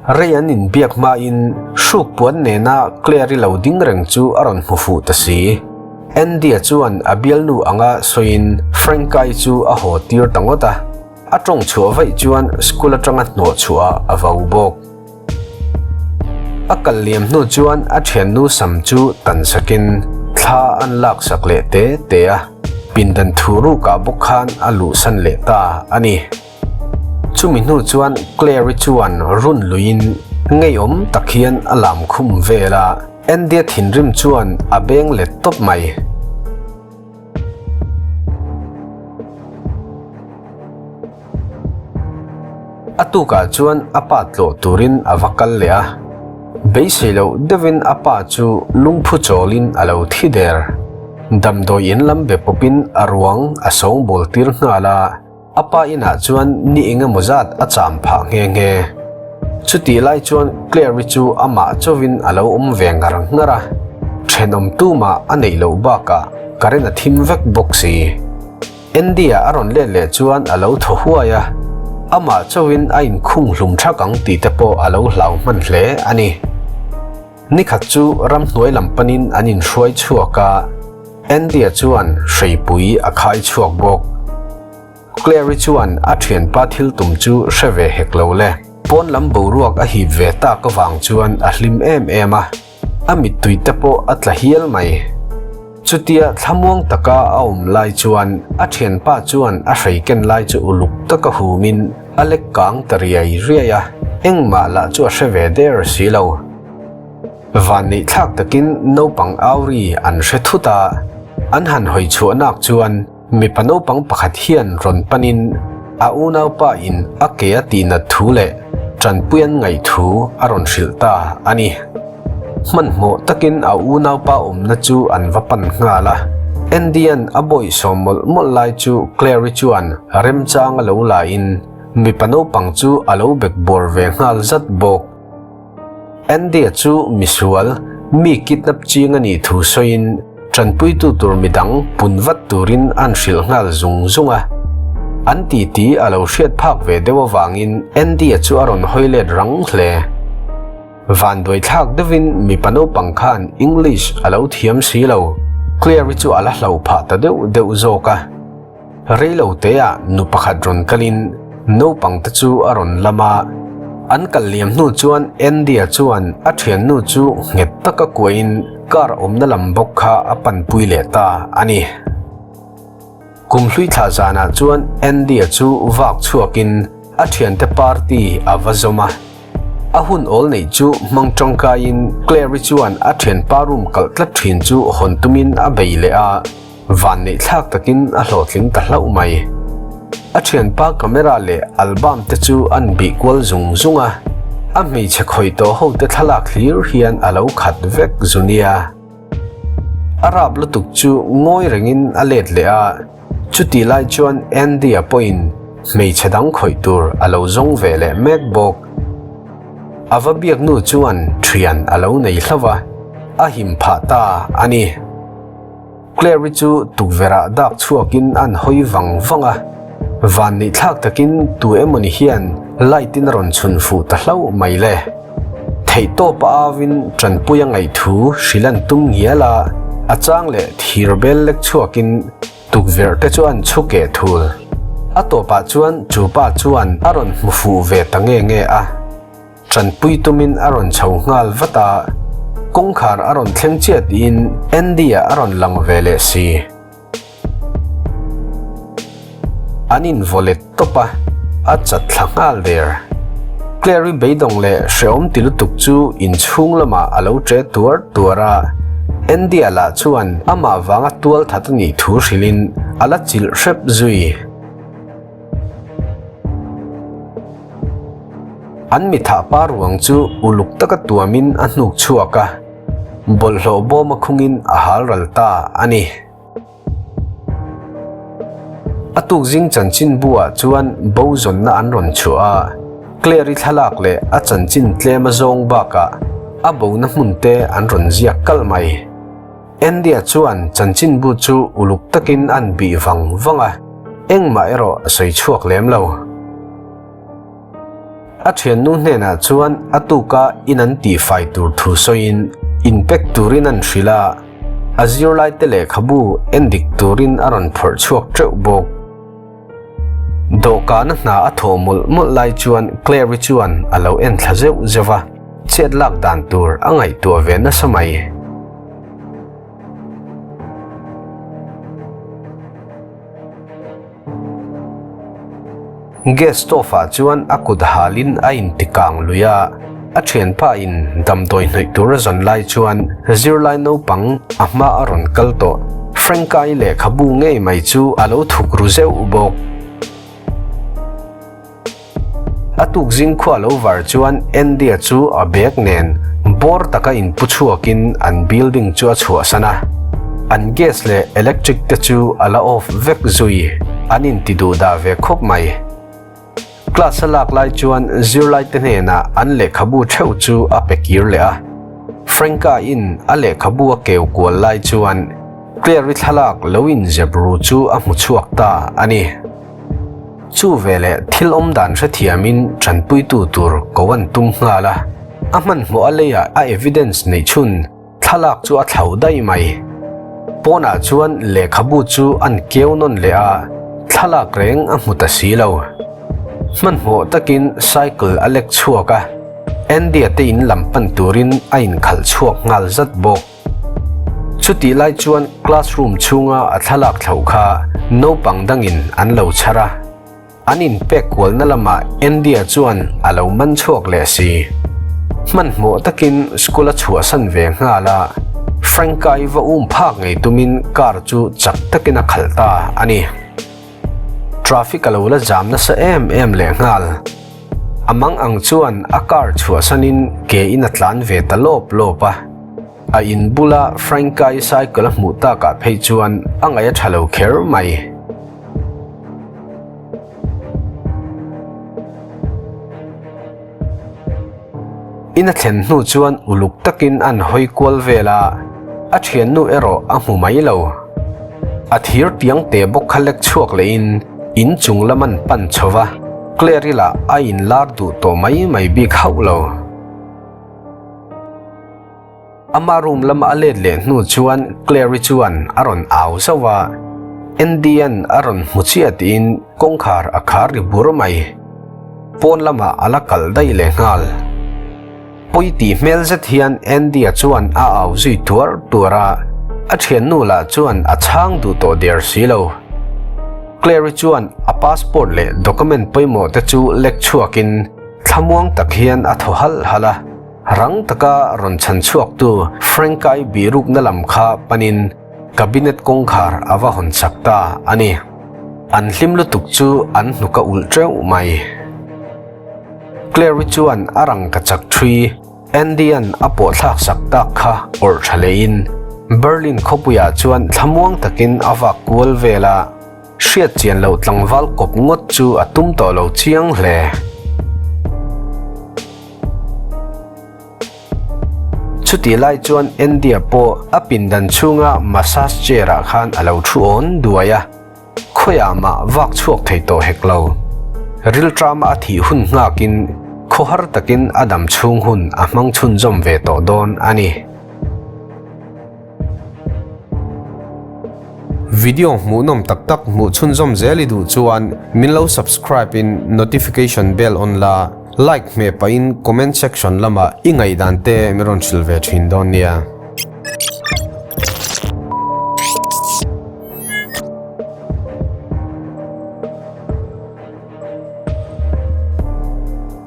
Rei an inbiak hmain hruk puan nena Claire-i lo ding reng chu a rawn hmu fuh ta si. Andy-a chuan a bialnu anga sawiin Frank-i chu a haw tir ta ngawt a. A tawng chhuah vaih chuan school atanga hnawh chhuah a vau bawk. A kal liam hnu chuan a thiannu sam chu tan sakin thla an lak sak leh te te a, pindan thu rukah bawk khan a luhsan leh ta a ni. Chumi hnu chuan Claire-i chuan run luiin ngeiawm tak hian a lam khum vel a, Andy-a thinrim chuan a beng let tawp mai. A tukah chuan a pa tlawh turin a va kal leh a, beisei loh deuhin a pa chu lungphu chawlin a lo thi der. Damdawi in lam be pawpin a ruang a sawngbawl tir nghal a, a pa inah chuan ni eng emaw zat a cham phah nghe nghe. Chutih lai chuan Claire-i chu amah chauhin a lo awm ve ngar ngar a, thenawm tumah a neih loh bakah current a thim vek bawk si. Andy-a a rawn let leh chuan a lo thaw huai a, amah chauhin a inkhung hlum thak ang tih te pawh a lo hlau hman hle a ni. Nikhat chu ramhnuai lam panin an inhruai chhuak a, Andy-a chuan hreipui a khai chhuak bawk. Claire-i chuan a thianpa thil tum chu hre ve hek lo le. Pawn lam boruak a hip ve tak avang chuan a hlim em em a. A mittui te pawh a tla hial mai. Chutia thlamuang taka a awm lai chuan a thianpa chuan a hrei ken lai chu uluk taka humin a lek kang ta riai riai a, engmah lah chu a hre ve der si lo. Vanneih thlak takin naupang auri an hre thut a, an han hawi chhuah nak chuan Mipa naupang pakhat hian rawn panin a unaupa in a ke a tihnat thu leh tanpui an ngaih thu a rawn hrilh ta a ni. Hmanhmawh takin a unaupa awmna chu an va pan nghal a. Andy-a'n a bawihsawm mawlh mawlh lai chu Claire-i chuan remchang a lo la in mipa naupang chu a lo bekbawr ve nghal zat bawk. Andy-a chu misual, mi kidnap ching a nih thu sawiin tanpuitu tur midang pun vat turin an hrilh nghal zung zung a. An titi a lo hriat phak ve deuh avangin Andy-a chu a rawn hawi let rang hle. Vanduai thlak deuhin mipa naupang khan English a lo thiam si lo, Claire-i chu a la hlo phah ta deuh deuh zawk a. Reilo teah nu pakhat rawn kalin naupang te chu a rawn lam a, an kal liam hnu chuan Andy-a chuan a thiannu chu nghet taka kuahin car awmna lam bawk kha a panpui leh ta a ni. Kum hlui thla zanah chuan Andy-a chu vak chhuakin a thiante party a va zawm a. A hun awl neih chu hmang tangkaiin Claire-i chuan a thianpa room kalh tlat thin chu hawn tumin a bei leh a. Vanneih thlak takin a hlawhtling ta hlauh mai. A thianpa camera leh album te chu an bih kual zung zung a, a hmeichhe khawih tawh ho te thlalak hlir hian a lo khat vek zu nia. A rap lutuk chu ngawi rengin a let leh a, chutih lai chuan Andy-a pawhin hmeichhe dang khawih tur a lo zawng ve leh mek bawk. A va biak nu chuan thian a lo nei hlauh a, a him phah ta a ni. Claire-i chu tukverhah dak chhuakin an hawi vang vang a, vanneih thlak takin tu emawni hian light-in a rawn chhun fuh ta hlauh mai le. Theihtawp a auin tanpui a ngaih thu hrilh an tum ngial a, a chang leh thir bel lek chhuakin tukverh te chu an chhu keh thul. A tawpah chuan chu pa chuan a rawn hmu fuh ve ta nge nge a. Tanpui tumin a rawn chho nghal vat a, kawngkhar a rawn thleng chiah tiin Andy-a a rawn lang ve leh si. An invaw let tawp a, a chat thla nghal der. Claire-i beidawng leh hrehawm ti lutuk chu inchhung lamah a lo ṭe tuar tuar a, Andy-a lah chuan amah vanga tual that a nih thu hrilhin a la chilh hrep zui. An mithah pa ruang chu uluk taka tuamin a hnuk chhuak a, bawlhhlawh bawm a khungin a hal ral ta a ni. A tukzing chanchin buah chuan bo zawnna an rawn chhuah a, Claire-i thlalak leh a chanchin tlem a zawng bakah a bona hmun te an rawn ziak kalh mai. Andy-a chuan chanchinbu chu uluk takin an bih vang vang a, engmah erawh a sawi chhuak lem lo. A thiannu hnenah chuan a tuka in an tihfai tur thu sawiin inpack turin an hrilh a, a zirlaite lehkhabu endik turin a rawn phawrh chhuak teuh bawk. Dawhkana hna a thawh mawlh mawlh lai chuan Claire-i chuan a lo en thla zeuh zeuh a, chet lak dan tur a ngaihtuah ve nasa mai. Gas stove ah chuan a kut halin a inti kang lui a, a thianpa in damdawi hnawih tur a zawn lai chuan zirlai naupang a hma a rawn kal tawh. Frank-a-i lehkhabu ngei mai chu a lo thuk ru zeuh bawk. A tuk zing khua lo var chuan Andy-a chu a bag nen bawr taka inpu chhuakin an building chu a chhuahsan a. An gas leh electric te chu a la off vek zui, an inti duh dah ve khawp mai. Class a lak lai chuan zirlaite hnenah an lehkhabu theuh chu a pe kir leh a. Frank-a-in a lehkhabu a keu kual lai chuan Claire-i thlalak lo inzep ru chu a hmu chhuak ta a ni. Chu veleh thil awm dan hrethiamin tanpuitu tur ko an tum nghal a, a hmanhmawh a leiah a evidence neih chhun thlalak chu a thlau daih mai. Pawnah chuan lehkhabu chu an keu nawn leh a, thlalak reng a hmu ta si lo. Hmanhmawh takin cycle a lek chhuak a, Andy-a te in lam pan turin a inkhalh chhuak nghal zat bawk. Chutih lai chuan classroom chhunga a thlalak thlauh kha naupang dangin an lo chhar a, an inpek kualna lamah Andy-a chuan a lo man chhuak leh si. Hmanhmawh takin school a chhuahsan ve nghal a, Frank-a-i va um phak ngei tumin car chu chak takin a khalh ta a ni. Traffic a lo la zam nasa em em leh nghal. A mang ang chuan a car chhuahsanin ke in a tlan ve ta lawp lawp a. A in bula Frank-a-i cycle a hmuh takah phei chuan a ngaih a tha lo kher mai. In a thlen hnu chuan uluk takin an hawi kual vel a, a thiannu erawh a hmu mai lo. A thir tiang te bawk kha lek chhuak lehin in chung lam an pan chho va, Claire-i lah a inlar duh tawh mai mai bik hauh lo. Ama room lama a let leh hnu chuan Claire-i chuan a rawn au zauh a, Andy-a'n a rawn hmu chiah tiin kawngkhar a khar ri bur mai. Pawn lamah a la kal daih leh nghal. Pawi tih hmel zet hian Andy-a chuan a au zui tuar tuar a, a thiannu lah chuan a chhang duh tawh der si lo. Claire-i chuan a passport leh document pawimawh te chu lek chhuakin thlamuang tak hian a thaw halh halh a. Rang taka rawn chhan chhuaktu Frank-a-i bihrukna lam kha panin cabinet kawngkhar a va hawn chak ta a ni. An hlim lutuk chu an hnuk a ulh teuh mai. Claire-i chuan a rangka chak thui Andy-a'n a pawhthlak sak tak kha awrh tha leiin Berlin khawpuiah chuan thlamuang takin a vak kual vel a. Hriat chian loh tlangval kawp ngawt chu a tum tawh lo chiang hle. Chutih lai chuan Andy-a pawh a pindan chhunga massage chair-ah khan a lo thu awn duai a, khawiah mah vak chhuak thei tawh hek lo. Rilṭama a thih hun nghakin khawhar takin a dam chhung hun a hmang chhunzawm ve tawh dawn a ni. Video hmuhnawm tak tak hmuh chhunzawm zel i duh chuan min lo subscribe in notification bell on la, like hmeh pahin comment section lamah i ngaihdan te min rawn hrilh ve thin dawn nia.